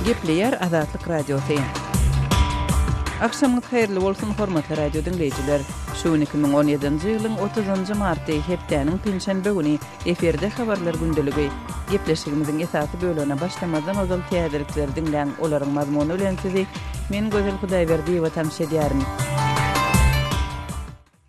Gepleýär Azatlyk Radiosy. Agşamyňyz haýyrly bolsun, hormatly radio diňleýjiler! Şu gün 2017-nji ýylyň 30-njy marty, hepdäniň penşenbe güni, efirde Habarlar gündeligi. Gepleşigimiziň esasy bölegine başlamazdan ozal täzelikleri diňläň, olaryň mazmuny bilen sizi men Gözel Hudaýberdiýewa tanyş edýärin.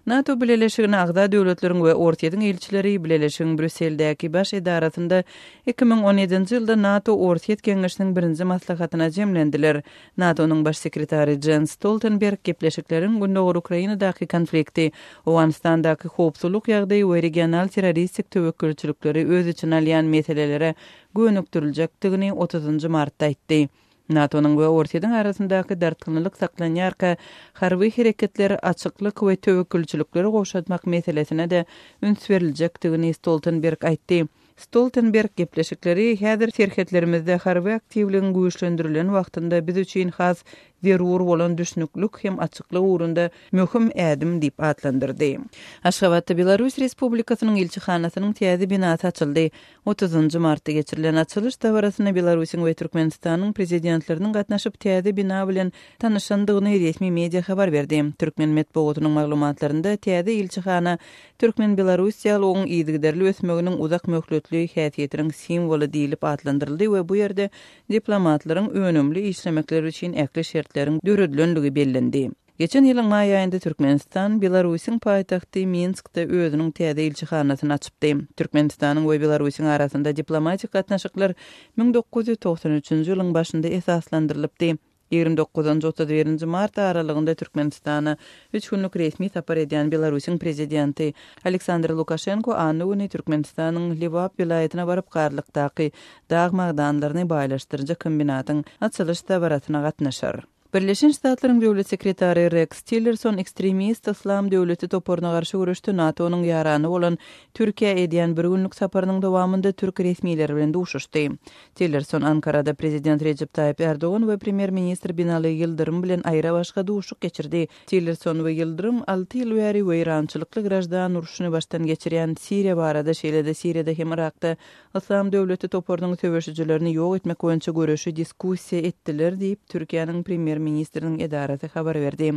NATO bileleşigine agza döwletleriň we Orsýetiň ilçileri bileleşigiň Brýusseldäki baş edarasynda 2017-nji ýylda NATO-Orsýet geňeşiniň birinji maslahatyna jemlendiler. NATO-nyň baş sekretary Jens Stoltenberg gepleşikleriň Gündogar Ukrainadaky konflikti, Owganystandaky howpsuzlyk ýagdaýy we regional terroristik töwekgelçilikleri öz içine alýan meselelere gönükdiriljekdigini otuzynjy martda aýtdy. NATO-nyň we Orsýetiň arasyndaky dartgynlylyk saklanýarka, harby hereketler, açyklyk we töwekgelçilikleri gowşatmak meselesine-de üns beriljekdigini Stoltenberg aýtdy. Stoltenberg gepleşikleri häzir serhetlerimizde harby aktiwligiň güýçlendirilen wagtynda biz üçin has zerur bolan düşnüklik hem açyklyk ugrunda möhüm ädim diýip atlandyrdy. Aşgabatda Belarus Respublikasynyň ilçihanasynyň täze binasy açyldy. Otuzynjy martda geçirilen açylyş dabarasyna Belarusyň we Türkmenistanyň Prezidentleriniň gatnaşyp, täze bina bilen tanyşandygyny resmi media habar berdi. Türkmen metbugatynyň maglumatlarynda täze ilçihana türkmen-belarus dialogyň yzygiderli ösmeginiň uzak möhletli häsiýetiniň simwoly diýlip atlandyryldy we bu ýerde diplomatlaryň önümli işlemekleri üçin ähli şertleriň döredilenligi bellendi. Geçen ýylyň maý aýynda Türkmenistan Belarusyň paýtagty Minskde özüniň täze ilçihanasyny açypdy. Türkmenistanyň we Belarusyň arasynda diplomatik gatnaşyklar 1993-nji ýylyň başynda esaslandyrylypdy. Ýigrimi dokuzynjy, 31-nji mart aralygynda Türkmenistana üç günlük resmi sapar edýän Belarusyň prezidenti Aleksandr Lukaşenko anna güni Türkmenistanyň Lebap welaýatyna baryp, Garlykdaky dag magdanlaryny baýlaşdyryjy kombinatyň açylyş dabarasyna gatnaşar. Birleşen Ştatlaryň Döwlet sekretary Reks Tillerson ekstremist Yslam döwleti toparyna garşy göreşde NATO-nyň ýarany bolan Türkiýä edýän bir günlük saparynyň dowamynda türk resmileri bilen duşuşdy. Tillerson Ankarada prezident Rejep Taýyp Ärdogan we premýer-ministr Binali Ýyldyrym bilen aýrabaşga duşuşyk geçirdi. Tillerson we Ýyldyrym alty ýyl bäri weýrançylykly graždan urşuny başdan geçirýän Siriýa barada, şeýle-de Siriýada hem Yrakda Yslam döwleti toparynyň söweşijilerini ýok etmek boýunça göreşi diskussiýa etdiler diýip, Türkiýäniň premýer-ministriniň edarasy habar berdi.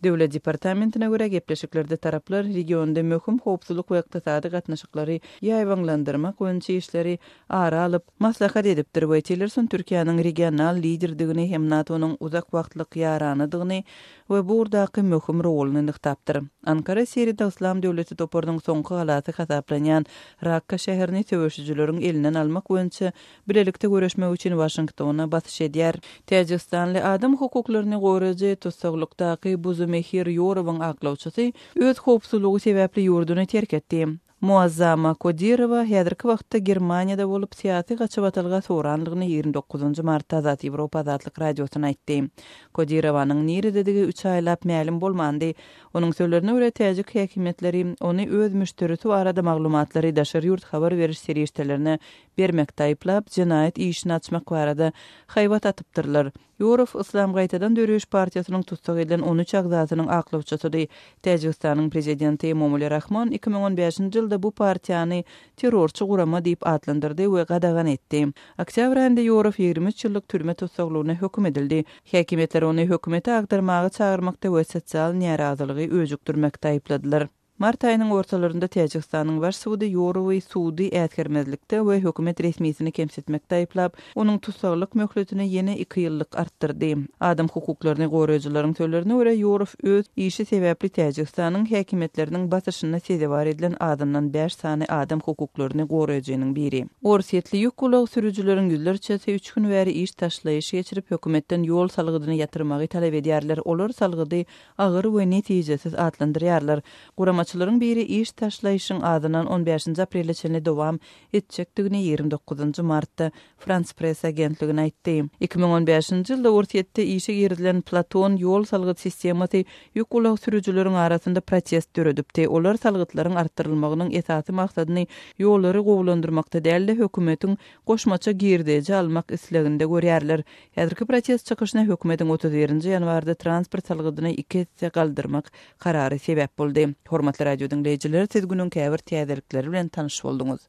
Döwlet departamentine görä, gepleşiklerde taraplar regionda möhüm howpsuzlyk we ykdysady gatnaşyklary ýaýbaňlandyrmak boýunça işleri ara alyp maslahat edipdir we Tillerson Türkiýäniň regional liderdigini hem NATO-nyň uzak wagtlyk ýaranydygyny we bu ugurdaky möhüm roluny nygtapdyr. Ankara Siriýada Yslam döwleti toparynyň soňky galasy hasaplanýan Rakka şäherini söweşijileriň elinden almak boýunça bilelikde göreşmek üçin Waşingtona basyş edýär. Täjigistanly adam hukuklaryny goraýjy tussaglykdaky Buzumehir Ýorowyň aklawçysy öz howpsuzlygy sebäpli ýurduny terk etdi. Muazzama Kodirowa häzirki wagtda Germaniýada bolup, syýasy gaçybatalga sorandygyny 29 martda Azat Ýewropa Azatlyk Radiosyna aýtdy. Kodirowanyň nirededigi üç aýlap mälim bolmandy. Onuň sözlerine görä, täjik häkimiýetleri ony öz müşderisi barada maglumatlary daşary ýurt habar beriş serişdelerine bermekde aýyplap, jenaýat işini açmak barada haýbat atypdyrlar. Ýorow Yslam gaýtadan döreýiş partiýasynyň tussag edilen on üç agzasynyň aklawçysydy. Täjigistanyň prezidenti Emomali Rahmon 2015-nji ýylda bu partiýany terrorçy gurama diýip atlandyrdy we gadagan etdi. Oktýabr aýynda Ýorow 23 ýyllyk türme tussaglygyna höküm edildi. Häkimiýetler ony hökümeti agdarmaga çagyrmakda we sosial närazylygy öjükdirmekde aýypladylar. Mart aýynyň ortalarynda Täjigistanyň Baş sudy Ýorowy sudy äsgermezlikde we hökümet resmisini kemsitmekde aýyplap, onuň tussaglyk möhletini ýene iki ýyllyk artdyrdy. Adam hukuklaryny goraýjylaryň sözlerine görä, Ýorow öz işi sebäpli Täjigistanyň häkimiýetleriniň basyşyna sezewar edilen azyndan bäş sany adam hukuklaryny goraýjynyň biri. Orsýetli ýük ulag sürüjileriň ýüzlerçesi üç gün bäri iş taşlaýyş geçirip, hökümetden ýol salgydyny ýatyrmagy talap edýärler. Olar salgydy agyr we netijesiz atlandyrýarlar. Guramaçylaryň biri iş taşlaýşyň azyndan on bäşinji aprele çenli dowam etjekdigini 29-njy martda Frans Press agentligine aýtdy. 2015-nji ýylda Orsýetde işe girizilen Platon ýol salgyt sistemasy ýük ulag sürüjileriň arasynda protest döredipdi. Olar salgytlaryň artdyrylmagynyň esasy maksadyny ýollary gowulandyrmakda däl-de, hökümetiň goşmaça girdeji almak isleginde görýärler. Häzirki protest çykyşyna hökümetiň 31-nji ýanwarda transport salgydyny iki esse galdyrmak karary sebäp boldy. Hormatly radio diňleýjiler, siz günüň käbir täzelikleri bilen tanyş bolduňyz.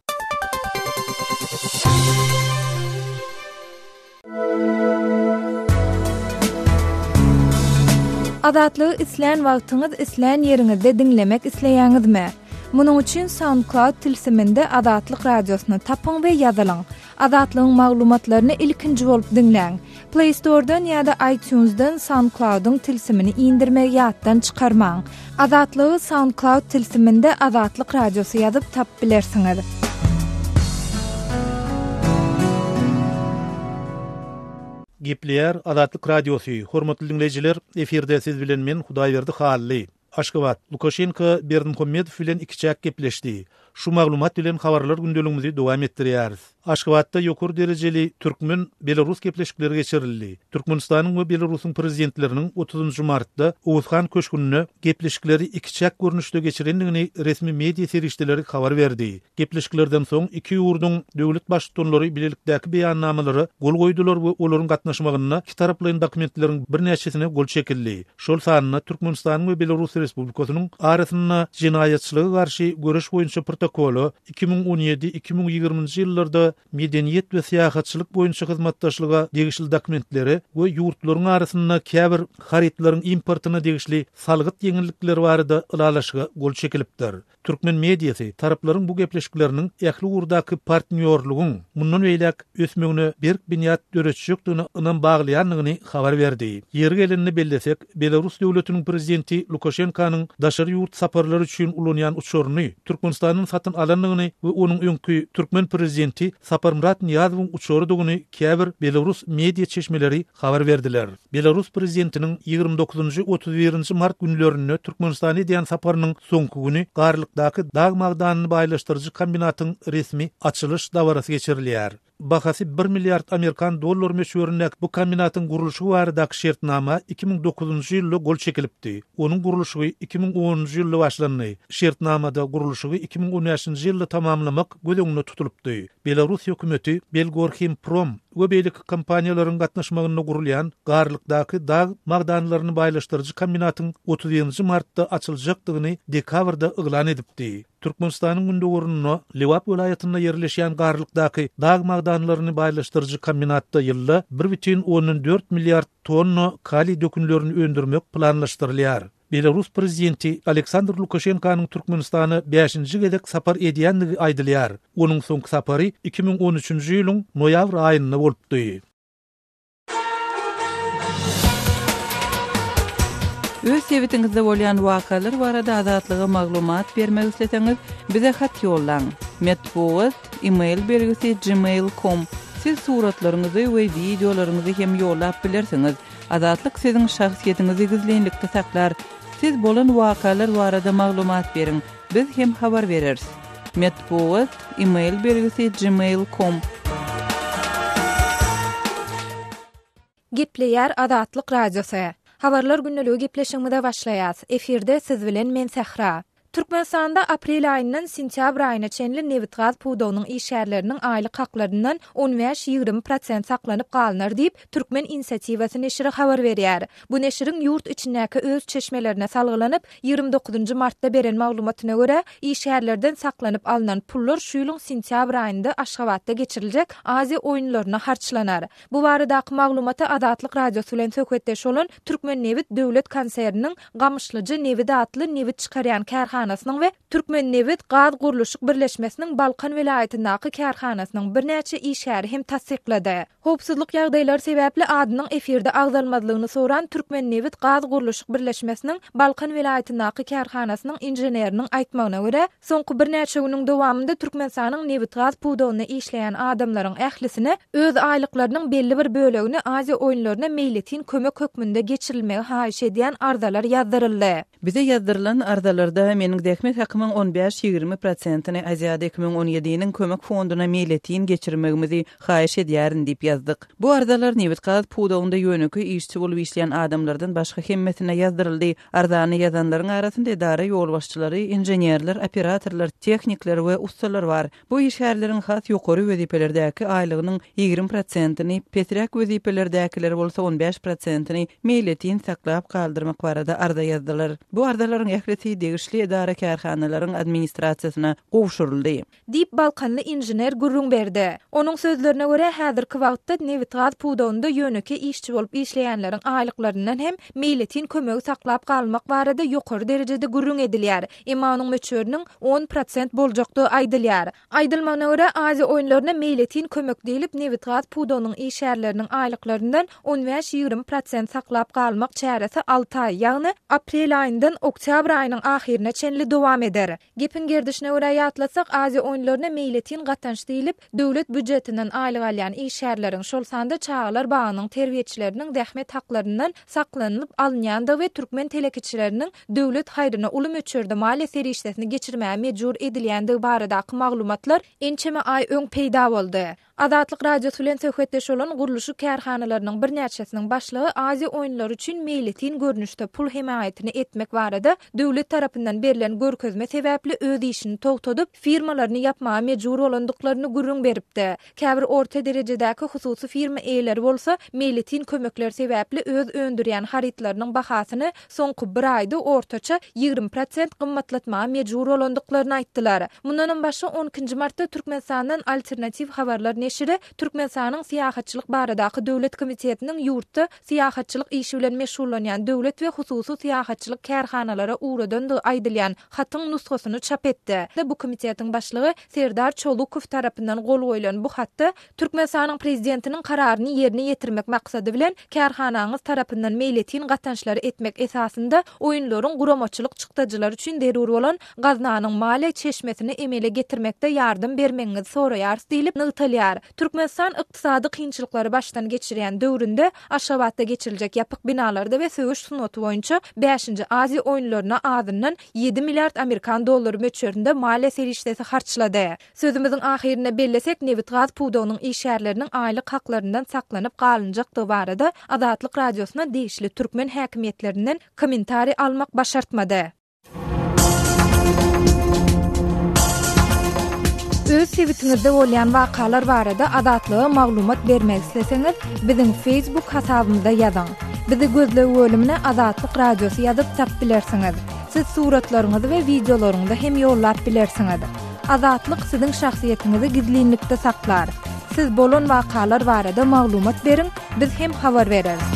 Azatlygy islän wagtyňyz, islän ýeriňizde diňlemek isleýäňizmi? Munuň üçin SoundCloud tilsiminde Azatlyk Radiosyny tapyň we ýazylyň. Azatlygyň maglumatlaryny ilkinji bolup diňläň. Play Store-dan ýa-da iTunes-dan SoundCloud-yň tilsimini indirmegi ýatdan çykarmaň. Azatlygy SoundCloud tilsiminde Azatlyk Radiosy ýazyp tapyp bilersiňiz. Gepleýär Azatlyk Radiosy, Hormatly diňleýjiler, efirde siz bilen men Hudaýberdi Hally. Aşgabat, Lukaşenko Berdimuhamedow bilen ikiçäk gepleşdi. Şu maglumat bilen habarlar gündeligimizi dowam etdirýäris. Aşgabatda ýokary derejeli türkmen, belarus gepleşikleri geçirildi. Türkmenistanyň we Belarusyň prezidentleriniň otuzynjy martda Oguzhan köşgünde gepleşikleri ikiçäk görnüşde geçirendigini resmi media serişdeleri habar berdi. Gepleşiklerden soň iki ýurduň döwlet Baştutanlary bilelikdäki beýannamalara gol goýdular we olaryň gatnaşmagynda ikitaraplaýyn dokumentleriň birnäçesine gol çekildi. Şol sanda Türkmenistanyň we Belarus Respublikasynyň arasynda jenaýatçylyga garşy göreş boýunça protokola, 2017, 2020-nji ýyllarda medeniýet we syýahatçylyk boýunça hyzmatdaşlyga degişli dokumentlere we ýurtlaryň arasynda käbir harytlaryň importyna degişli salgyt ýeňillikleri barada ylalaşyga gol çekilipdir. Türkmen mediasy taraplaryň bu gepleşikleriniň ähli ugurdaky partnýorlygyň mundan beýläk ösmegine berk binýat döretjekdigine ynam baglaýandygyny habar berdi. Ýeri gelende bellesek, Belarus döwletiniň Prezidenti Lukaşenkanyň daşary ýurt saparlary üçin ulanýan uçaryny Türkmenistandan satyn alandygyny we onuň öňki türkmen Prezidenti Saparmyrat Nyýazowyň uçarydygyny käbir belarus media çeşmeleri habar berdiler. Belarus prezidentiniň 29-njy, 31-nji mart günlerinde Türkmenistana edýän saparynyň soňky güni Garlykdaky dag magdanyny baýlaşdyryjy kombinatyň resmi açylyş dabarasy geçirilýär. Bahasy bir milliard amerikan dollary möçberindäki bu kombinatyň gurluşygy baradaky şertnama 2009-njy ýylda gol çekilipdi. Onuň gurluşygy 2010-njy ýylda başlandy. Şertnamada gurluşygy 2015-nji ýylda tamamlamak göz öňünde tutulypdy. Belarus hökümeti Belgorhimprom we beýleki kompaniýalaryň gatnaşmagynda gurulýan Garlykdaky dag magdanlaryny baýlaşdyryjy kombinatyň 31-nji martda açyljakdygyny dekabrda yglan edipdi. Türkmenistanyň gündogarynda, Lebap welaýatynda ýerleşýän Garlykdaky dag magdanlaryny baýlaşdyryjy kombinatda ýylda bir bütin ondan dört milliard tonna kaliý dökünlerini öndürmek planlaşdyrylýar. Belarus prezidenti Aleksandr Lukaşenkanyň Türkmenistana bäşinji gezek sapar edýändigi aýdylýar. Onuň soňky sapary 2013-nji ýylyň noýabr aýynda bolupdy. Öz sebitiňizde bolýan wakalar barada Azatlyga maglumat bermek isleseňiz, bize hat ýollaň. Metbugat, e-mail belgisi gmail com. Siz suratlaryňyzy we wideolaryňyzy hem ýollap bilersiňiz. Azatlyk siziň şahsyýetiňizi gizlinlikde saklar. Siz bolan wakalar barada maglumat beriň, biz hem habar bereris. Metbugat, e-mail belgisi gmail com. Gepleýär Azatlyk Radiosy. Habarlar gündeligi gepleşigimize başlaýas. Efirde siz bilen men Sähra. Türkmenistanda aprel aýyndan sentýabr aýyna çenli nebitgaz pudagynyň işgärleriniň aýlyk haklaryndan on bäş-ýigrimi prosent saklanyp galynar diýip, Türkmen inisiatiwasy neşiri habar berýär. Bu neşiriň ýurt içindäki öz çeşmelerine salgylanyp, ýigrimi dokuzynjy martda beren maglumatyna görä, işgärlerden saklanyp alnan pullar şu ýylyň sentýabr aýynda Aşgabatda geçiriljek Aziýa oýunlaryna harçlanar. Bu baradaky maglumaty Azatlyk Radiosy bilen söhbetdeş bolan Türkmennebit döwlet konserniniň Gamyşlyja nebit atly nebit çykarýan kärhanasynyň we Türkmennebit gaz gurluşyk birleşmesiniň Balkan welaýatyndaky kärhanasynyň birnäçe işgäri hem tassyklady. Howpsuzlyk ýagdaýlary sebäpli adynyň efirde agzalmazlygyny soran Türkmennebit gaz gurluşyk birleşmesiniň Balkan welaýatyndaky kärhanasynyň inženeriniň aýtmagyna görä, Soňky birnäçe günüň dowamynda Türkmenistanyň nebitgaz pudagynda işleýän adamlaryň ählisine öz aýlyklarynyň belli bir bölegini Aziýa oýunlaryna meýletin kömek hökmünde geçirilmegi haýyş edýän arzalar ýazdyryldy. Bize ýazdyrylan arzalarda meniň zähmet hakymyň on bäş-ýigrimi prosentini Aziada 2017-niň kömek fonduna meýletin geçirmegimizi haýyş edýärin diýip ýazdyk. Bu arzalar nebitgaz pudagynda ýönekeý işçi bolup işleýän adamlardan başga hemmesine ýazdyryldy. Arzany ýazanlaryň arasynda edara ýolbaşçylary, inženerler, operatorlar, tehnikler we ussalar bar. Bu işgärleriň has ýokary wezipelerdäki aýlygynyň 20 prosentini, pesräk wezipelerdäkileri bolsa 15 prosentini meýletin saklap galdyrmak barada arza ýazdylar. Bu arzalaryň ählisi degişli edara-kärhanalaryň administrasiýasyna gowşuryldy. Diýip, balkanly inžener gürrüň berdi. Onuň sözlerine görä, häzirki wagtda nebitgaz pudagynda ýönekeý işçi bolup işleýänleriň aýlyklaryndan hem meýletin kömegi saklap galmak barada ýokary derejede gürrüň edilýär. Emma onuň möçberiniň on prosent boljakdygy aýdylýar. Aýdylmagyna görä, Aziýa oýunlaryna meýletin kömek diýlip, nebitgaz pudagynyň işgärleriniň aýlyklaryndan on bäş-ýigrimi prosent saklap galmak çäresi alty aý, ýagny aprel aýyndan oktýabr aýynyň ahyryna çenli dowam eder. Gepiň gerdişine görä ýatlatsak, Aziýa oýunlaryna meýletin gatanç diýlip, döwlet býujetinden aýlyk alýan işgärleriň, şol sanda çagalar bagynyň terbiýeçileriniň zähmet haklaryndan saklanylyp alynýandygy we türkmen telekeçileriniň döwlet haýryna uly möçberde maliýe serişdesini geçirmäge mejbur edilýändigi baradaky maglumatlar ençeme aý öň peýda boldy. Azatlyk Radiosy bilen söhbetdeş bolan gurluşyk kärhanalarynyň birnäçesiniň başlygy Aziýa oýunlary üçin meýletin görnüşde pul hemaýatyny etmek barada döwlet tarapyndan berlen görkezme sebäpli öz işini togtadyp, firmalaryny ýapmaga mejbur bolandyklaryny gürrüň beripdi. Käbir orta derejedäki hususy firma eýeleri bolsa meýletin kömekler sebäpli öz öndürýän harytlarynyň bahasyny soňky bir aýda ortaça 20 prosent gymmatlatmaga mejbur bolandyklaryny aýtdylar. Mundanam başga, on ikinji martda Türkmenistandan Alternatiw habarlar neşiri Türkmenistanyň Syýahatçylyk baradaky döwlet komitetiniň ýurtda syýahatçylyk işi bilen meşgullanýan döwlet we hususy syýahatçylyk kärhanalara ugradandygy aýdylýan hatyň nusgasyny çap etdi. Bu komitetiň başlygy Serdar Çolukow tarapyndan gol goýlan bu hatda Türkmenistanyň Prezidentiniň kararyny ýerine ýetirmek maksady bilen, kärhanaňyz tarapyndan meýletin gatançlary etmek esasynda oýunlaryň guramaçylyk çykdajylary üçin zerur bolan gaznanyň maliýe çeşmesini emele getirmekde ýardam bermegiňizi soraýarys diýlip nygtalýar. Türkmenistan ykdysady kynçylyklary başdan geçirýän döwründe Aşgabatda geçiriljek ýapyk binalarda we söweş sungaty boýunça bäşinji Aziýa oýunlaryna azyndan ýedi milliard amerikan dollary möçberinde maliýe serişdesi harçlady. Sözümiziň ahyrynda bellesek, nebitgaz pudagynyň işgärleriniň aýlyk haklaryndan saklanyp galynjakdygy barada Azatlyk Radiosyna degişli türkmen häkimiýetlerinden kommentariý almak başartmady. Öz sebitiňizde bolýan wakalar barada Azatlyga maglumat bermek isleseňiz, biziň Facebook hasabymyza ýazyň. Bizi gözleg bölümine Azatlyk Radiosy ýazyp tap bilersiňiz. Siz suratlaryňyzy we wideolaryňyzy hem ýollap bilersiňiz. Azatlyk siziň şahsyýetiňizi gizlinlikde saklar. Siz bolan wakalar barada maglumat beriň, biz hem habar bereris.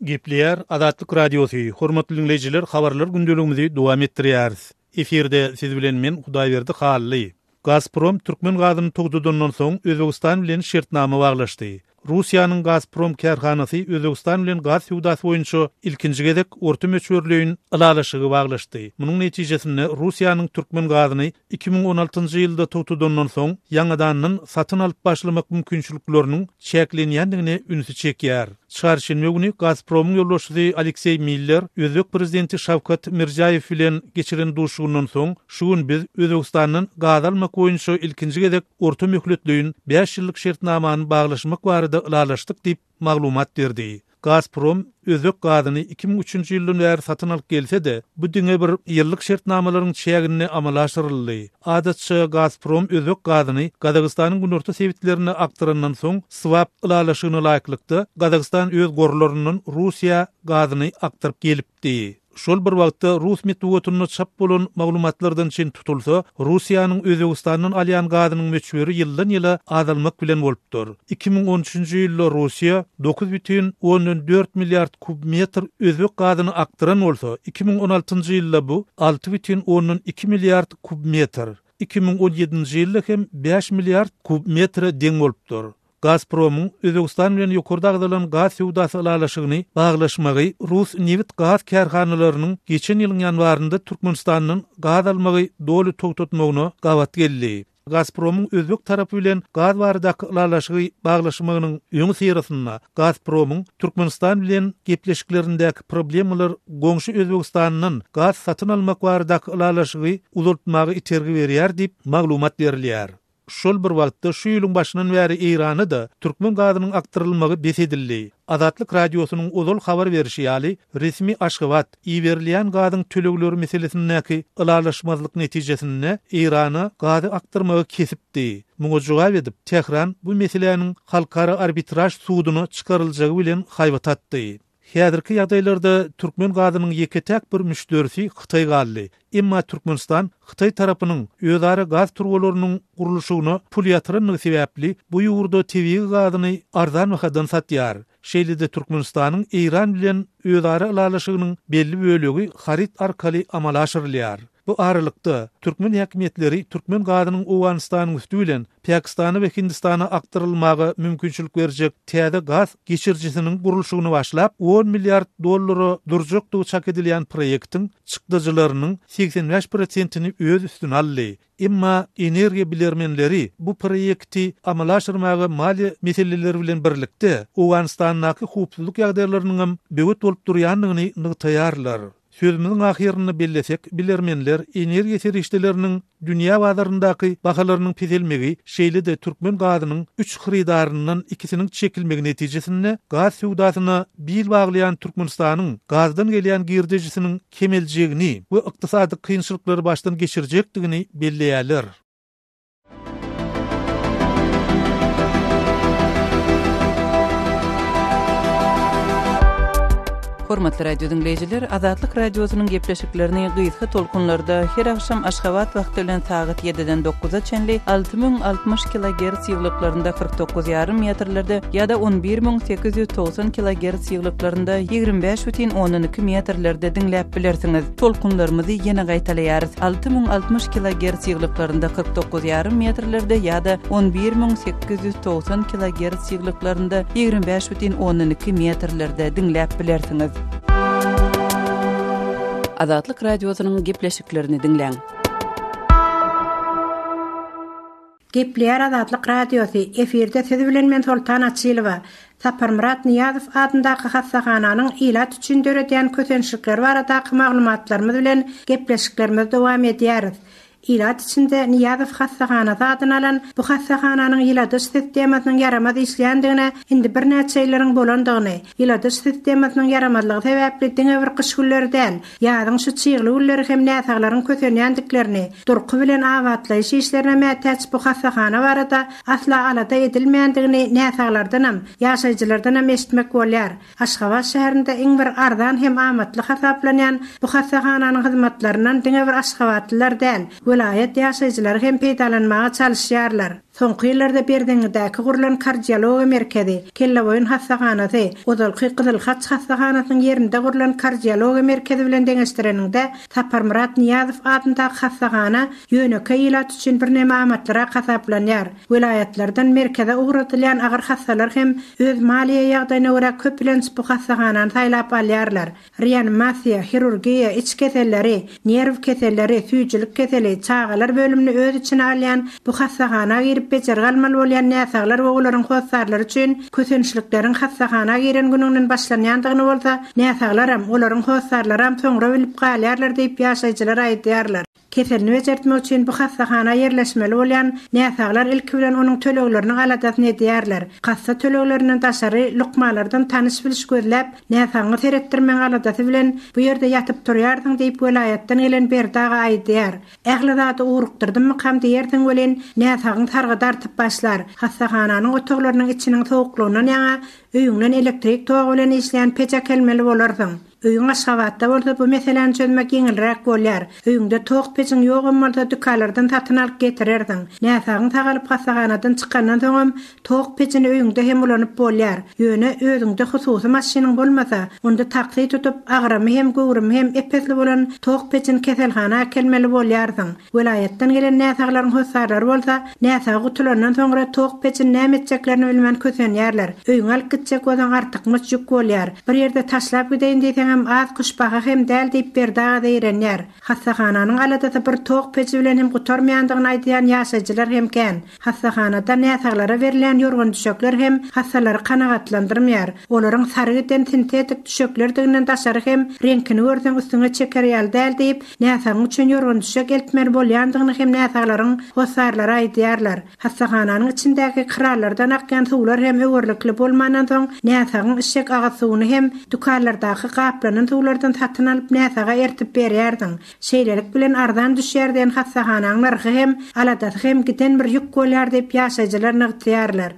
Gepleýär Azatlyk Radiosy, Hormatly diňleýjiler habarlar gündeligimizi dowam etdirýäris. Efirde siz bilen men Hudaýberdi Hally. Gazprom türkmen gazyny togtadandan soň Özbegistan bilen şertnama baglaşdy. Russiýanyň Gazprom kärhanasy Özbegistan bilen gaz söwdasy boýunça ilkinji gezek orta möçberleýin ylalaşygy baglaşdy. Munuň netijesinde Russiýanyň türkmen gazyny 2016-njy ýylda togtadandan soň ýaňadandan satyn alyp başlamak mümkinçilikleriniň çäklenýändigine ünsi çekýär. Çarşenbe güni Gazpromyň ýolbaşçysy Alekseý Miller özbek prezidenti Şawkat Mirziýaýew bilen geçiren duşuşygyndan soň, Şu gün biz Özbegistandan gaz almak boýunça ilkinji gezek orta möhletleýin bäş ýyllyk şertnamany baglaşmak barada ylalaşdyk diýip, maglumat berdi. Gazprom özbek gazyny 2003-nji ýyldan bäri satyn alyp gelse-de, bu diňe bir ýyllyk şertnamalaryň çäginde amala aşyryldy. Adatça, Gazprom özbek gazyny Gazagystanyň günorta sebitlerine akdyrandan soň, swap ylalaşygyna laýyklykda, Gazagystan öz gorlaryndan Russiýa gazyny akdyryp gelipdi. Şol bir wagtda, rus metbugatynda çap bolan maglumatlardan çen tutulsa, Russiýanyň Özbegistandan alýan gazynyň möçberi ýyldan-ýyla azalmak bilen bolupdyr. 2013-nji ýylda Russiýa 9,4 milliard kub metr özbek gazyny akdyran bolsa, 2016-njy ýylda bu 6,2 milliard kub metr, 2017-nji ýylda hem bäş milliard kub metre deň bolupdyr. Gazpromyň Özbegistan bilen ýokarda agzalan gaz söwdasy ylalaşygyny baglaşmagy rus nebit-gaz kärhanalarynyň geçen ýylyň ýanwarynda Türkmenistandan gaz almagy doly togtatmagyna gabat geldi. Gazpromyň özbek tarapy bilen gaz baradaky ylalaşygy baglaşmagynyň öňüsyrasynda Gazpromyň Türkmenistan bilen gepleşiklerindäki problemalar goňşy Özbegistandan gaz satyn almak baradaky ylalaşygy uzaltmaga itergi berýär diýip, maglumat berilýär. Şol bir wagtda şu ýylyň başyndan bäri Eýrana-da türkmen gazynyň akdyrylmagy bes edildi. Azatlyk Radiosynyň ozal habar berşi ýaly, resmi Aşgabat iberilýän gazyň tölegleri meselesindäki ylalaşmazlyk netijesinde Eýrana gazy akdyrmagy kesipdi. Muňa jogap edip, Tähran bu meseläniň halkara arbitraž suduna çykaryljagy bilen haýbat atdy. Häzirki ýagdaýlarda türkmen gazynyň ýeke-täk bir müşderisi Hytaý galdy. Emma Türkmenistan Hytaý tarapynyň özara gaz turbalarynyň gurluşygyna pul ýatyrandygy sebäpli bu ýurda tebigy gazyny arzan bahadan satýar. Şeýle-de Türkmenistanyň Eýran bilen özara ylalaşygynyň belli bölegi haryt arkaly amala aşyrylýar. Bu aralykda, türkmen häkimiýetleri türkmen gazynyň Owganystanyň üsti bilen Pakistana we Hindistana akdyrylmaga mümkinçilik berjek täze gaz geçirijisiniň gurluşygyny başlap, on milliard dollara durjakdygy çak edilýän proýektiň çykdajylarynyň 85 prosentini öz üstüne aldy. Emma energiýa bilermenleri bu proýekti amala aşyrmaga maliýe meseleleri bilen birlikde, Owganystandaky howpsuzlyk ýagdaýlarynyňam böwet bolup durýandygyny nygtaýarlar. Sözümiziň ahyrynda bellesek, bilermenler energiýa serişdeleriniň dünýä bazaryndaky bahalarynyň peselmegi, şeýle-de türkmen gazynyň üç hyrydaryndan ikisiniň çekilmegi netijesinde gaz söwdasyna bil baglaýan Türkmenistanyň gazdan gelýän girdejisiniň kemeljegini we ykdysady kynçylyklary başdan geçirjekdigini belleýärler. Hormatly radio diňleýjiler, Azatlyk Radiosynyň gepleşiklerini gysga tolkunlarda her agşam Aşgabat wagty bilen sagat 7-den 9-a çenli 6060 kilogerts ýyglyklarynda 49,5 metrlerde ýa-da 11890 kilogerts ýyglyklarynda 25,2 metrlerde diňläp bilersiňiz. Tolkunlarymyzy ýene gaýtalaýarys, 6060 kilogerts ýyglyklarynda 49 ýarym metrlerde ýa-da 11890 kilogerts ýyglyklarynda 25 bütin ondan iki metrlerde diňläp bilersiňiz. Azatlyk Radiosynyň gepleşiklerini diňläň. Gepleýär Azatlyk Radiosy, efirde siz bilen men Soltan Açylowa. Saparmyrat Nyýazow adyndaky hassahananyň ilat üçin döredýän kösençlikleri baradaky maglumatlarymyz bilen gepleşiklerimizi dowam edýäris. Ilat içinde Nyýazow hassahanasy adyny alan bu hassahananyň ýyladyş sistemasynyň ýaramaz işleýändigine indi birnäçe ýyllaryň bolandygyny, ýyladyş sistemasynyň ýaramazlygy sebäpli diňe bir gyş günleri däl, Ýazyň şu çygly günleri hem näsaglaryň kösenýändiklerini, durky bilen abatlaýyş işlerine mätäç bu hassahana barada asla alada edilmeýändigini näsaglardanam, ýaşaýjylardanam eşitmek bolýar. Aşgabat şäherinde iň bir arzan hem amatly hasaplanýan bu hassahananyň hyzmatlaryndan diňe bir aşgabatlylar däl, welaýat ýaşaýjylary hem peýdalanmaga çalyşýarlar. Soňky ýyllarda Berzeňňidäki gurlan kardiologiýa merkezi, Kelleboýun hassahanasy, ozalky Gyzyl Haç hassahanasynyň ýerinde gurlan kardiologiýa merkezi bilen deňeşdireniňde, Saparmyrat Nyýazow adyndaky hassahana ýönekeý ilat üçin birneme amatlyrak hasaplanýar. Welaýatlardan merkeze ugradylýan agyr hassalar hem öz maliýe ýagdaýyna görä köplenç bu hassahanany saýlap alýarlar. Reanimasiýa, hirurgiýa, iç keselleri, nerw keselleri, süýjülik keseli, çagalar bölümini öz içine alýan bu hassahana girip bejergi almaly bolýan näsaglar we olaryň hossarlary üçin kösençlikleriň hassahana giren günüňden başlanýandygyny bolsa näsaglaram, olaryň hossarlaram soňra bilip galýarlar diýip ýaşaýjylar aýdýarlar. Keselini bejertmek üçin bu hassahana ýerleşmeli bolýan näsaglar ilki bilen onuň tölegleriniň aladasyny edýärler. Kassa töleglerinden daşary, lukmanlardan tanyş-biliş gözläp, näsagyňy seretdirmegiň aladasy bilen bu ýerde ýatyp turýarsyň diýip, welaýatdan gelen Berdi aga aýdýar. Ähli zady ugrukdyrdymykam diýersiň welin, näsagyň sargydy artyp başlar. Hassahananyň otaglarynyň içiniň sowuklygyndan ýaňa öýüňden elektrik togy bilen işleýän peç äkelmeli bolarsyň. Öýüň Aşgabatda bolsa bu meseläni çözmek ýeňilräk bolýar. Öýüňde tok pejiň ýogam bolsa dükanlardan satyn alyp getirersiň. Näsagyň sagalyp hassahanadan çykandan soňam tok pejini öýüňde hem ulanyp bolýar. Ýöne özüňde hususy maşynyň bolmasa, onda taksi tutup, agramy hem göwrümi hem ep-esli bolan tok pejini keselhana äkelmeli bolýarsyň. Welaýatdan gelen näsaglaryň hossarlary bolsa, näsagy gutulandan soňra tok pejini näme etjeklerini bilmän kösenýärler. Öýüňe alyp gitjek bolsaň artykmaç ýük bolýar. Bir ýerde taşlap gideýin diýseňem. diýseňem az-küş baha hem däl diýip Berdi aga zeýrenýär. Hassahananyň aladasy bir tok peji bilen hem gutarmaýandygyny aýdýan ýaşaýjylar hem kän. Hassahanada näsaglara berilýän ýorgan-düşekler hem hassalary kanagatlandyrmaýar. Olaryň sary giden sintetik düşeklerdiginden daşary hem reňkini görseň üstüňe çeker ýaly däl diýip, näsagyň üçin ýorgan-düşek eltmeli bolýandygyny hem näsaglaryň hossarlary aýdýarlar. Hassahananyň içindäki kranlardan akýan suwlar hem öwerlikli bolmandan soň, näsagyň içjek agyz suwuny hem dükanlardaky gaplanan suwlardan satyn alyp näsaga ertip berýärdiň. Şeýlelik bilen arzan düşýär diýen hassahanaň nyrhy hem, aladasy hem giden bir ýük bolýar diýip ýaşaýjylar nygtaýarlar.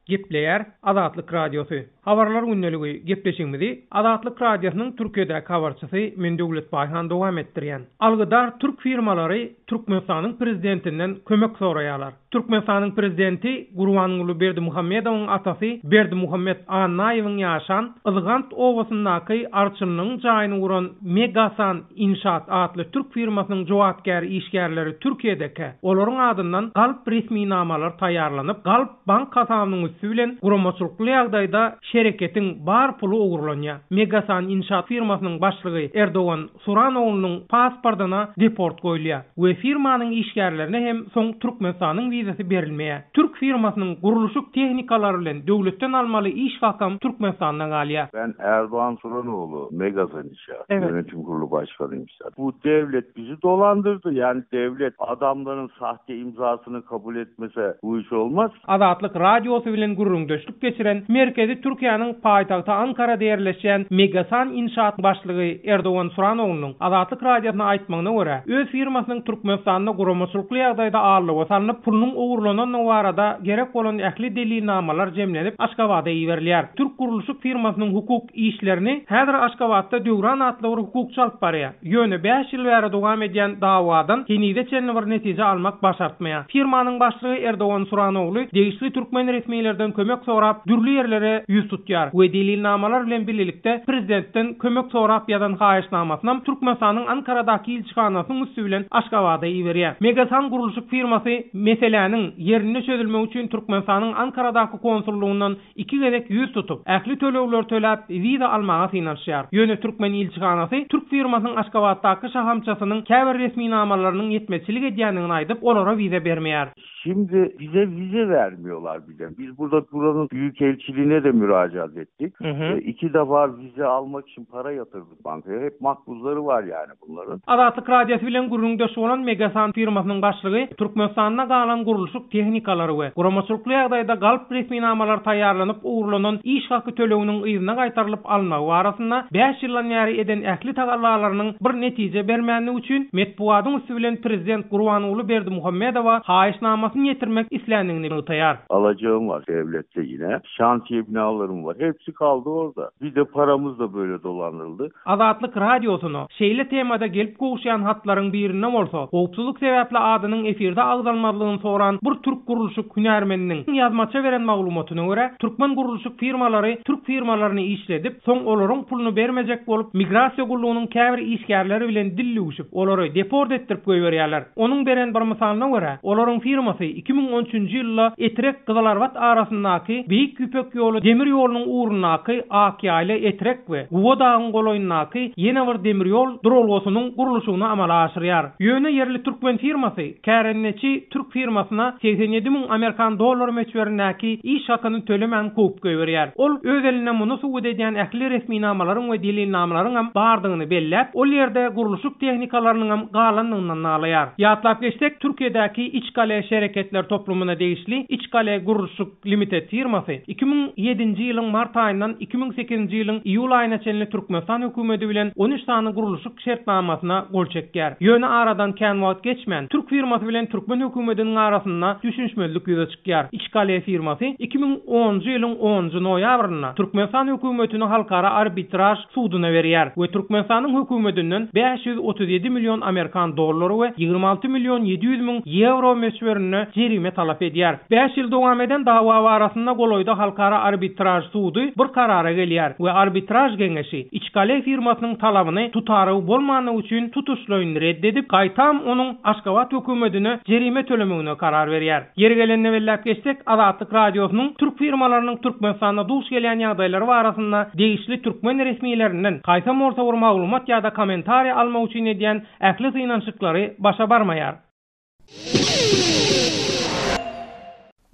Gepleýär Azatlyk Radiosy. Habarlar gündeligi gepleşigimizi Azatlyk Radiosynyň Türkiýedäki habarçysy men Döwlet Baýhan dowam etdirýän. Algydar türk firmalary Türkmenistanyň prezidentinden kömek soraýarlar. Türkmenistanyň prezidenti Gurbanguly Berdimuhamedowyň atasy Berdimuhamet Annaýewiň ýaşan Yzgant obasyndaky arçynlygyň jaýyny guran Megasan Inşaat atly türk firmasynyň jogapkär işgärleri Türkiýedekä, olaryň adyndan galp resminamalar taýýarlanyp, galp bank hasabynyň üsti bilen guramaçylykly ýagdaýda şereketiň bar puly ogurlanýar. Megasan Inşaat firmasynyň başlygy Erdogan Suranoglunyň pasportyna deport goýulýar we firmanyň işgärlerine hem soň Türkmenistanyň wizasy berilmeýär. Türk firmasynyň gurluşyk tehnikalary bilen döwletden almaly iş hakam Türkmenistanda galýar. Ben Erdoğan Suranoğlu, Megasan İnşaat Yönetim Kurulu Başkanıyım. Bu devlet bizi dolandırdı. Yani devlet adamların sahte imzasını kabul etmese bu iş olmaz. Azatlyk Radiosy bilen gürrüňdeşlik geçiren merkezi Türkiýäniň paýtagty Ankarada ýerleşýän Megasan Inşaat başlygy Erdogan Suranoglunyň Azatlyk Radiosyna aýtmagyna görä, öz firmasynyň Türkmenistanda guramaçylykly ýagdaýda aldawa salnyp, pulunyň ogurlanandygy barada gerek bolan ähli delilnamalar jemlenip, Aşgabada iberilýär. Türk gurluşyk firmasynyň hukuk işlerini häzir Aşgabatda Döwran atly bir hukukçy alyp barýar. Ýöne bäş ýyl bäri dowam edýän dawadan henize çenli bir netije almak başartmaýar. Firmanyň başlygy Erdogan Suranogly degişli türkmen resmilerden kömek sorap dürli ýerlere ýüz tutýar we delilnamalar bilen birlikde prezidentden kömek sorap ýazan haýyşnamasynam Türkmenistanyň Ankaradaky ilçihanasynyň üsti bilen Aşgabada iberýär. Megasan gurluşyk firmasy meseläniň ýerinde çözülmegi üçin Türkmenistanyň Ankaradaky konsullugyndan Iki gezek ýüz tutup, ähli tölegleri töläp, wiza almaga synanyşýar. Ýöne türkmen ilçihanasy türk firmasynyň Aşgabatdaky şahamçasynyň käbir resminamalarynyň ýetmezçilik edýändigini aýdyp, olara wiza bermeýär. Şimdi bize vize vermiyorlar bile. Biz burada buranın büyükelçiliğine de müracaat ettik. İki defa vize almak için para yatırdık bankaya. Hep makbuzları var yani bunların. Azatlyk Radiosy bilen gürrüňdeş bolan Megasan firmasynyň başlygy Türkmenistanda galan gurluşyk tehnikalary we guramaçylykly ýagdaýda galp resminamalar taýýarlanyp ogurlanan iş haky töleginiň yzyna gaýtarylyp alynmagy barasynda bäş ýyldan bäri eden ähli tagallalarynyň bir netije bermändigi üçin metbugatyň üsti bilen prezident Gurbanguly Berdimuhamedowa haýyşnamasyny ýetirmek isländigini nygtaýar. Alacağım var devlette yine. Şantiye binalarım var. Hepsi kaldı orada. Bir de paramız da böyle dolandırıldı. Azatlyk Radiosyna şeýle temada gelip gowuşýan hatlaryň birinde bolsa, howpsuzlyk sebäpli adynyň efirde agzalmazlygyny soran bir türk gurluşyk hünärmeniniň ýazmaça beren maglumatyna görä, türkmen gurluşyk firmalary türk firmalaryny işledip, soň olaryň puluny bermejek bolup, migrasiýa gullugynyň käbir işgärleri bilen dil düwşüp, olary deport etdirip goýberýärler. Onuň beren bir mysalyna görä, olaryň firmasy 2013-nji ýylda Etrek-Gyzylarbat arasyndaky Beýik Ýüpek ýoly demir ýolunyň ugrundaky Akýaýla-Etrek we Guba dagyň golaýyndaky ýene bir demir ýol duralgasynyň gurluşygyny amala aşyrýar. Ýöne ýerli türkmen firmasy kärendeçi türk firmasyna 87 müň amerikan dollary möçberindäki iş hakyny tölemän kowup goýberýär. Ol öz elinde muny subut edýän ähli resminamalaryň we delilnamalaryňam bardygyny belläp, ol ýerde gurluşyk tehnikalarynyňam galandygyndan nalaýar. Ýatlap geçsek, Türkiýedäki Içkale şereketler toplumyna degişli Içkale gurluşyk Limited firmasy 2007-nji ýylyň mart aýyndan 2008-nji ýylyň iýul aýyna çenli Türkmenistan hökümeti bilen 13 sany gurluşyk şertnamasyna gol çekýär. Ýöne aradan kän wagt geçmän, türk firmasy bilen türkmen hökümetiniň arasynda düşünişmezlik ýüze çykýar. Içkale firmasy 2010-njy ýylyň onunjy noýabrynda Türkmenistan hökümetini halkara arbitraž suduna berýär we Türkmenistanyň hökümetinden 537 million amerikan dollary we 26 million 700 müň ýewro möçberinde. hökümetine jerime talap edýär. Bäş ýyl dowam eden dawa barasynda golaýda Halkara arbitraž sudy bir karara gelýär we arbitraž geňeşi Içkale firmasynyň talabyny tutarygy bolmandygy üçin tutuşlaýyn red edip, gaýtam onuň Aşgabat hökümetine jerime tölemegine karar berýär. Ýeri gelende belläp geçsek, Azatlyk Radiosynyň türk firmalarynyň Türkmenistanda duş gelýän ýagdaýlary barasynda degişli türkmen resmilerinden haýsam bolsa bir maglumat ýa-da kommentariý almak üçin edýän ähli synanyşyklary başa barmaýar.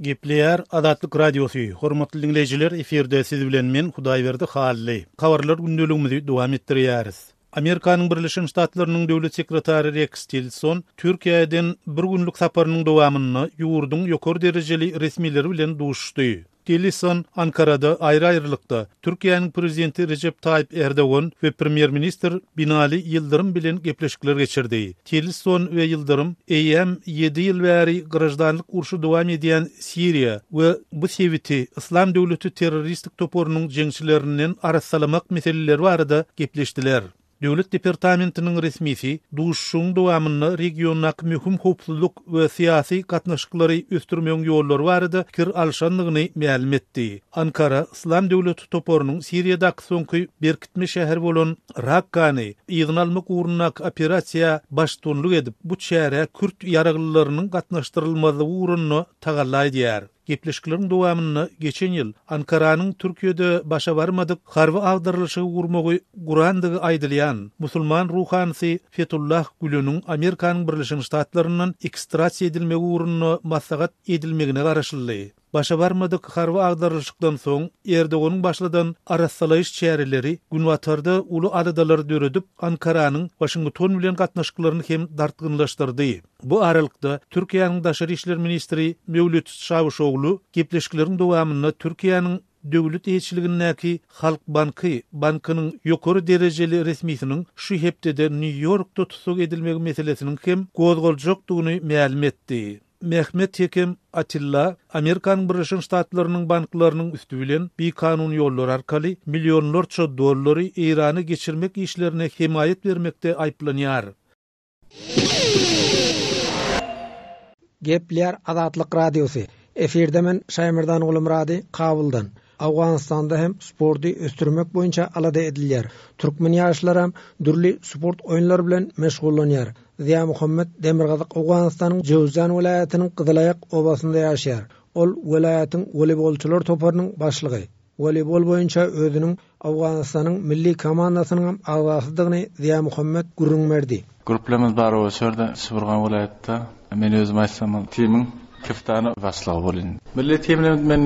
Gepleýär Azatlyk Radiosy, Hormatly diňleýjiler, efirde siz bilen men, Hudaýberdi Hally. Habarlar gündeligimizi dowam etdirýäris. Amerikanyň Birleşen Ştatlarynyň Döwlet sekretary Reks Tillerson Türkiýä eden bir günlük saparynyň dowamynda ýurduň ýokary derejeli resmileri bilen duşuşdy. Tillerson Ankarada aýry-aýrylykda Türkiýäniň Prezidenti Rejep Taýyp Erdogan we Premýer-ministr Binali Ýyldyrym bilen gepleşikler geçirdi. Tillerson we Ýyldyrym eýýäm ýedi ýyl bäri graždanlyk urşy dowam edýän Siriýa we bu sebiti Yslam döwleti terroristik toparynyň jeňçilerinden arassalamak meseleleri barada gepleşdiler. Döwlet departamentiniň resmisi duşuşygyň dowamynda regiondaky möhüm howpsuzlyk we syýasy gatnaşyklary ösdürmegiň ýollary barada pikir alşandygyny mälim etdi. Ankara Yslam döwleti toparynyň Siriýadaky soňky berkitme şäheri bolan Rakkany yzyna almak ugrundaky operasiýa baştutanlyk edip, bu çärä kürt ýaraglylarynyň gatnaşdyrylmazlygy ugrunda tagalla edýär. Gepleşikleriň dowamynda geçen ýyl Ankaranyň Türkiýede başa barmadyk harby agdarylyşygy gurmagy gurandygy aýdylýan musulman ruhanysy Fetullah Güleniň Amerikanyň Birleşen Ştatlaryndan ekstrasiýa edilmegi ugrunda maslahat edilmegine garaşyldy. Başa barmadyk harby agdarylyşykdan soň Erdoganyň başladan arassalaýyş çäreleri Günbatarda uly aladalary döredip, Ankaranyň Waşington bilen gatnaşyklaryny hem dartgynlaşdyrdy. Bu aralykda, Türkiýäniň daşary işler ministri Mewlüt Çawuşoglu gepleşikleriň dowamynda Türkiýäniň döwlet eýeçiligindäki Halkbanky bankynyň ýokary derejeli resmisiniň şu hepdede Nýu-Ýorkda tussag edilmegi meselesiniň hem gozgaljakdygyny mälim etdi. Mehmet Hekem Atilla Amerikanyň Birleşen Ştatlarynyň banklarynyň üsti bilen bikanun ýollar arkaly millionlarça dollary Eýrana geçirmek işlerine hemaýat bermekde aýyplanýar. Gepleýär Azatlyk Radiosy, Efirde men Şaýmerdan Gulumyrady Kabuldan. Owganystanda hem sporty ösdürmek boýunça alada edilýär. Türkmen ýaşlaram dürli sport oýunlary bilen meşgullanýar. Zyýamuhammet Demirgazyk Owganystanyň Jöwzjan welaýatynyň Gyzylaýak obasynda ýaşaýar. Ol welaýatyň woleýbolçylar toparynyň başlygy. Woleýbol boýunça özüniň Owganystanyň milli komandasynyňam agzasydygyny Zyýamuhammet gürrüň berdi. Gruplarymyz bar oba şerde Şybyrgan welaýatda. Men özüm aýtsam timiň kapitany başlygy bolýan. Milli timde men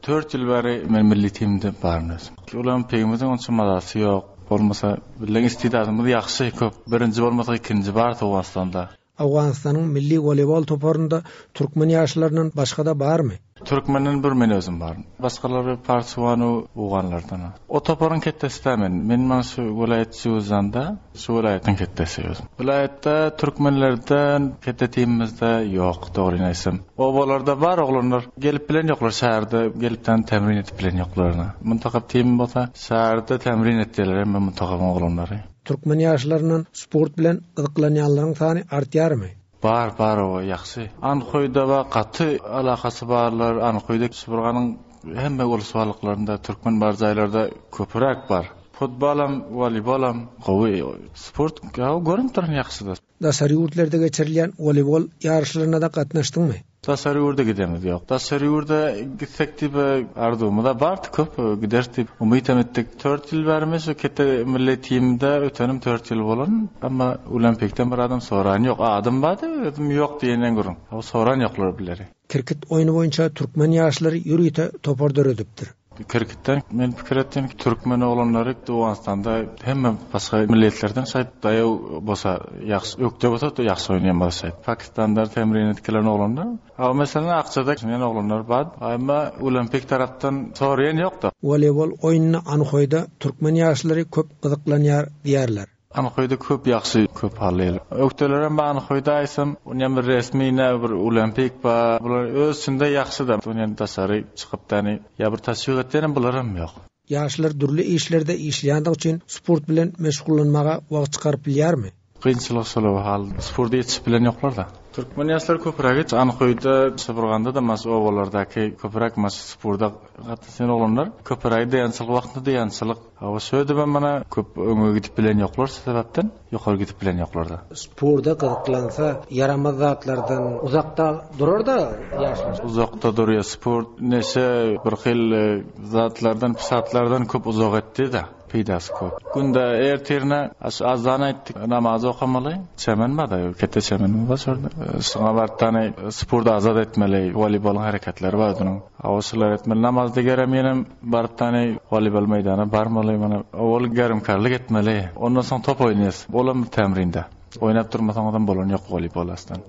dört ýyl bäri men milli timde baryn özüm. Ulam pegimiziň onça mazasy ýok. Bolmasa biziň istidadymyz ýagşy köp. Birinji bolmasak ikinji barys Owganystanda. Owganystanyň milli woleýbol toparynda türkmen ýaşlaryndan başga-da barmy? Türkmenden bir men özüm baryn. Başgalary parsuwanu owganlardan. O toparyň ketdesi-dä men. Men mana şu welaýat Juzanda şu welaýatyň ketdesi özüm. Welaýatda türkmenlerden ketde timimizde ýok dogryny aýtsam. Obalarda bar oglanlar. Gelip bilen ýoklar şäherde gelipden temrin edip bilen ýoklar. Muntakap tim bolsa şäherde temrin etýärler hemme muntakabyň oglanlary. Türkmen ýaşlaryndan sport bilen gyzyklanýanlaryň sany artýarmy? Bar bar owa ýagşy. Anhoýda bar gaty alakasy barlar Anhoýda Şybyrganyň hemme ulusbalyklarynda türkmen bar jaýlarda köpüräk bar. Futbolam woleýbolam gowy sport görünip duran ýagşyda. Daşary ýurtlarda geçirilýän woleýbol ýaryşlaryna-da gatnaşdyňmy? Daşary ýurda gidemiz ýok. Daşary ýurda gitsek diýip arzuwymyz-a bardy köp, gideris diýip umytam etdik. Tört ýyl bäri men şu kete milli timde ötenim tört ýyl bolan. Emma Olempikden bir adam soran ýok. Adym bardy, özüm ýok diýenden gürrüň. Soran ýoklar bileri. Kirkit oýny boýunça türkmen ýaşlary ýörite topar döredipdir. Kirkitden men pikir etdim türkmen oglanlary Owganystanda hemme başga milletlerden şaýt daýaw bolsa ýagşy ökde bolsa ýagşy oýnaýan bolsa şaýt. Pakistanda temrin edip gelen oglanlar. A meselem Akjada men oglanlar bar. Emma Olempik tarapdan soraýan ýokda. Woleýbol oýnuna Anhoýda türkmen ýaşlary köp gyzyklanýar diýýärler. Anhoýda köp ýagşy köp halyl. Ökdelerem bar Anhoýda aýtsam onýan bir resmi nä bir Olempik bar bular öz içinde ýagşyda onýan daşary çykyp däni ýa bir taşwik etýänem bularam ýok. Ýaşlar dürli işlerde işleýändigi üçin sport bilen meşgullanmaga wagt çykaryp bilýärmi? Kynçylyk şol hal sporda ýetişip bilen ýoklarda. Türkmen ýaşlary köpräk Anhoýda, Şaburganda-da maş obalardaky köpräk maş spurda gatnaşýan oglanlar. Köprägi daýançylyk wagtynda daýançylyk. Hawa şöýdibem mana köp öňe gidip bilen ýoklar şu sebäpden ýokary gidip bilen ýoklarda. Spurda gyzyklansa ýaramaz zatlardan uzakda durarda ýaşlar. Uzakda durýar sport neşe bir hili zatlardan pisatlardan köp uzak etdi-de. Peýdasy köp. Günde ertirine aş azan aýtdyk namaz okamaly. Çemen bar-da, kete çemen bar şurada. Şoňa baryp dany sport azat etmeli, woleýbolyň hereketleri bar onuň. Hawa şulary etmeli. Namazda gerem ýenem baryp dany woleýbol meýdana barmaly. Mana owal germkarlyk etmeli. Ondan soň top oýnaýas. Olam bir tämrinde. Oýnap durmasaňyzam bolany ýok woleýbol aslan.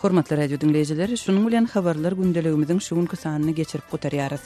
Hormatly radio diňleýjiler, şunuň bilen habarlar gündeligimiziň şu günki sanyny geçirip gutarýarys.